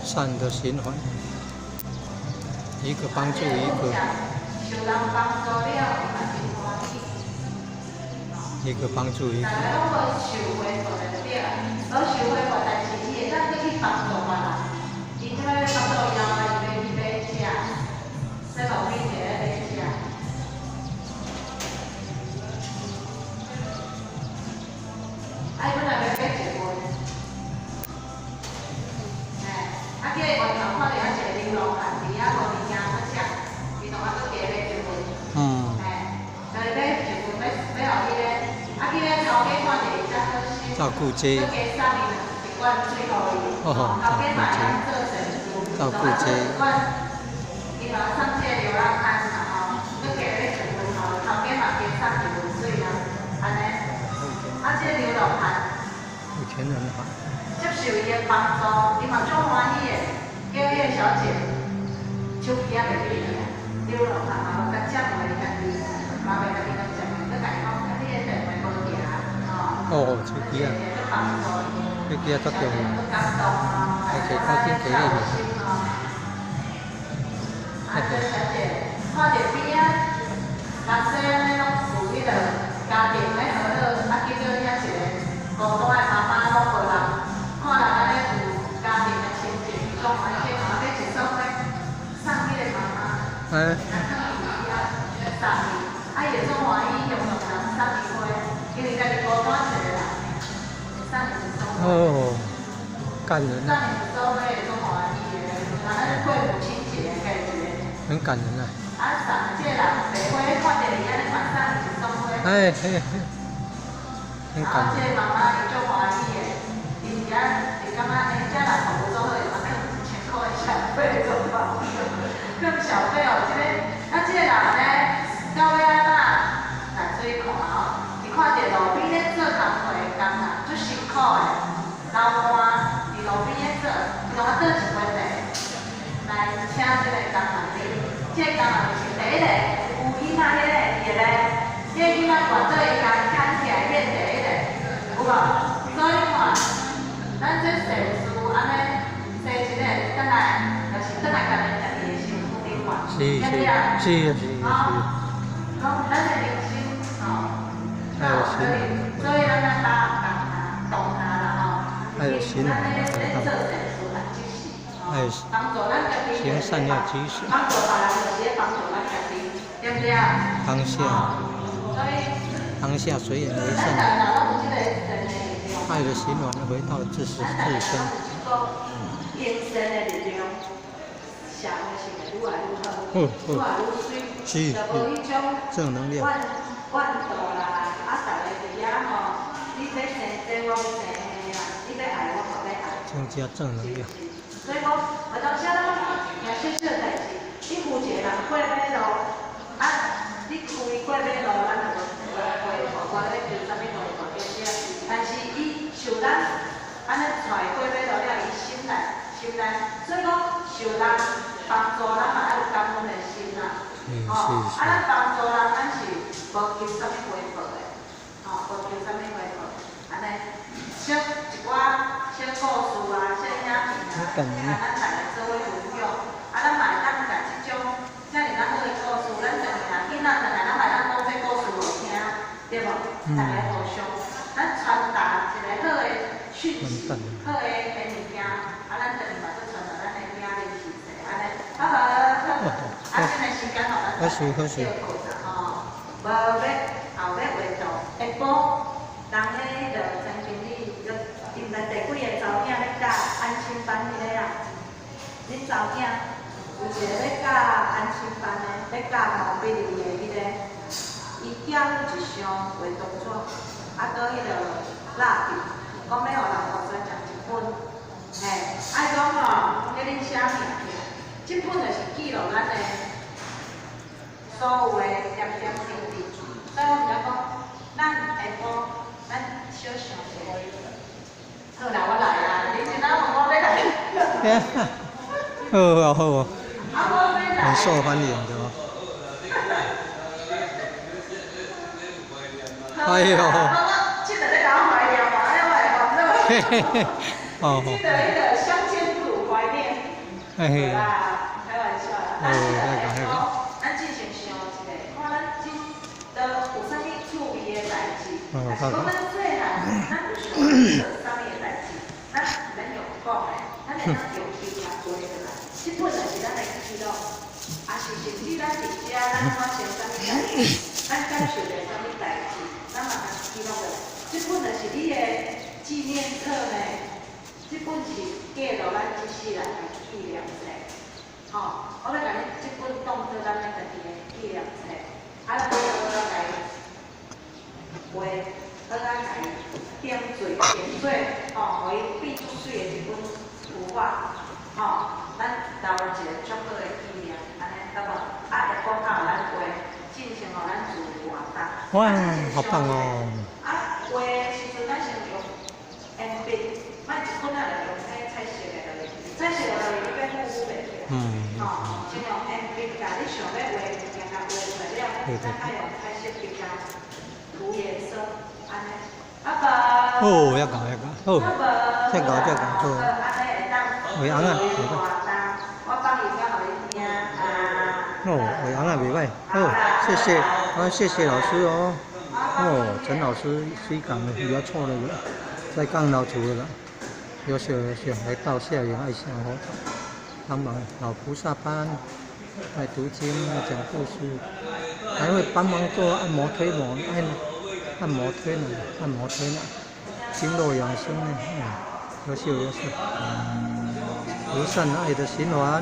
善的循環，一個幫助一個，受人幫助了，嘛真歡喜。一個幫助一個。大家攏無受回報就對啦，無受回報，但是伊會當閣去幫助別人。伊這擺欲幫助伊老爸，伊欲去買食，在路邊佇咧買食。啊，伊本來欲買一份，嘿，啊，叫伊沿途看著遐一個流浪漢佇遐無物件通食，伊就啊閣加買一份。嘿，就買一份欲欲予彼個，啊，叫彼頭家看著伊遮好心，照顧這，閣加送伊一罐水予伊。哦，頭家嘛會當做善事，照顧這，就啊一罐，伊嘛送這個流浪漢嘛吼，閣加買一份予，頭家嘛加送一份水啊，按呢，啊，這個流浪漢。有錢人好。接受伊的幫助，伊嘛足歡喜的，叫彼個小姐手機仔袂記去啊，流浪漢嘛無共接話，伊家己嘛袂家己共接話，閣共伊講，啊，你的電話無行，吼。哦，手機啊，手機啊足重要，還可以趕緊給你。啊，這小姐看著邊仔，人說按呢攏有彼個家庭咧和樂，啊，結果遐一個孤單的媽媽攏無人，看人按呢有家庭的親情，足歡喜，嘛買一束花送彼個媽媽，啊，囥佇遐送伊，啊，伊會足歡喜，雄雄人送伊花，因為家己孤單一個人，送伊一束花。哦，感人啊。送伊一束花會足歡喜的，啊，咱過母親節的一個。很感人啊。啊，送這個人白花，看著伊按呢嘛送伊一束花。哎嘿嘿，很感啊，這人。個媽媽伊足歡喜的，伊伫遐就感覺欸，這人服務足好，嘛囥1000箍的小費做法，囥小費哦，這個啊，這個人呢，到尾按怎來注意看哦，伊看著路邊咧做工課的工人足辛苦的，流汗佇路邊咧做，伊就啊倒一杯茶來請這個工人啉。這個工人就是第一個有囡仔彼個伊的咧，彼個囡仔跋倒伊共牽起來，彼個第一個有無？所以看，咱這善事按呢，生一個轉來，就是轉來家己家己的身軀頂懸，對不對？是是是。吼，講咱的人生吼，愛的循所以咱愛把當下當下啦吼，愛的循環咱咧咧做善事啊，只是愛幫助咱家己，行善要及時。幫助別人就是咧幫助咱家己，對不對啊？當下，所以當下隨緣為善，愛的循環回到自私自身。行善的力量，社會性會愈來愈好，愈來愈媠，就無彼種正能量。怨怨妒啦，啊，逐个佇遐吼，你欲生這，我欲生彼啦，你欲愛我，嘛欲愛。增加正能量。所以講，有當時咱攏講一件小小的代誌，你扶一個人過馬路，啊，你開過馬路，咱就無無回報，無咧求啥物回報對不對？但是伊受咱按呢跩過馬路了，伊心內心內，所以講受人幫助，咱嘛愛有感恩的心啦。吼，啊，咱幫助人，咱是無求啥物回報的，吼，無求啥物回報，按呢，小一寡小故事啊，小影片啊，啊，咱大家做伙分享，啊，咱嘛會當共這種遮爾仔好的故事，咱轉去若囡仔轉來，咱嘛會當講這故事予聽，對無？大家互相，咱傳達一個好的訊息，好的物件，啊，咱轉去嘛閣傳予咱的囝兒是勢，按呢，好無？啊，這个時間予咱休困啦吼，無欲後欲畫圖，下晡人咧彼个曾經理，伊毋知第幾个查某囝咧教安親班彼个啊？恁查某囝有一個咧教安親班的，咧教毛筆字的彼個，伊寄予一箱畫圖紙，啊，閣彼个蠟筆，講欲予人學生食一本，嘿，啊伊講吼，彼恁寫名去，這本就是記錄咱的所有的點點滴滴，所以我毋知講，咱下晡咱小想一下。好啦，我來啊！你今仔問我欲來。好啊好啊，啊，我欲來。很受歡迎的哦。哎呦！我這個咧搞懷念嘛，安呢我會煩惱。嘿嘿嘿，哦。這個彼個鄉間土懷念。嘿嘿。啦，開玩笑啦。哦，那個那個。咱進前想一下，看咱這都有啥物趣味的代誌，還是講咱細漢，咱有想做啥物的代誌，咱毋免用講的，咱會當用筆來畫落來。這本就是咱的記錄，也是甚至咱佇遮咱發生啥物代誌，咱感受著啥物代誌，咱嘛通記錄落來。這本就是你的紀念冊呢，這本是記錄咱這世人的紀念冊。吼，我欲共你這本當做咱的家己的紀念冊，啊，咱欲好好來畫，好好來點綴點綴，吼，予伊變出媠的一本圖畫，吼，咱留一個足好的紀念，按呢好無？啊，會講到咱畫，進行予咱自由活動。哇，好棒哦！啊，畫的時陣咱先用鉛筆，莫一棍仔就用彼彩色的落去，彩色的落去你欲糊糊袂起來。吼，先用鉛筆共你想欲畫的物件共畫出來了，咱愛用彩色筆共塗顏色，按呢。阿爸。哦，一個一個，好，這個這個好。畫翁仔，我放伊較予你聽啊。哦，畫翁仔袂䆀，好，謝謝，啊，謝謝老師哦。哦，陳老師水港的比較錯了個，在港老厝的啦，優秀優秀，來到下營愛心活動，幫忙老菩薩班，愛讀經，愛講故事，還會幫忙做按摩推摩，按摩推拿，按摩推拿，經絡養生呢，嗯，優秀優秀，無善愛的循環。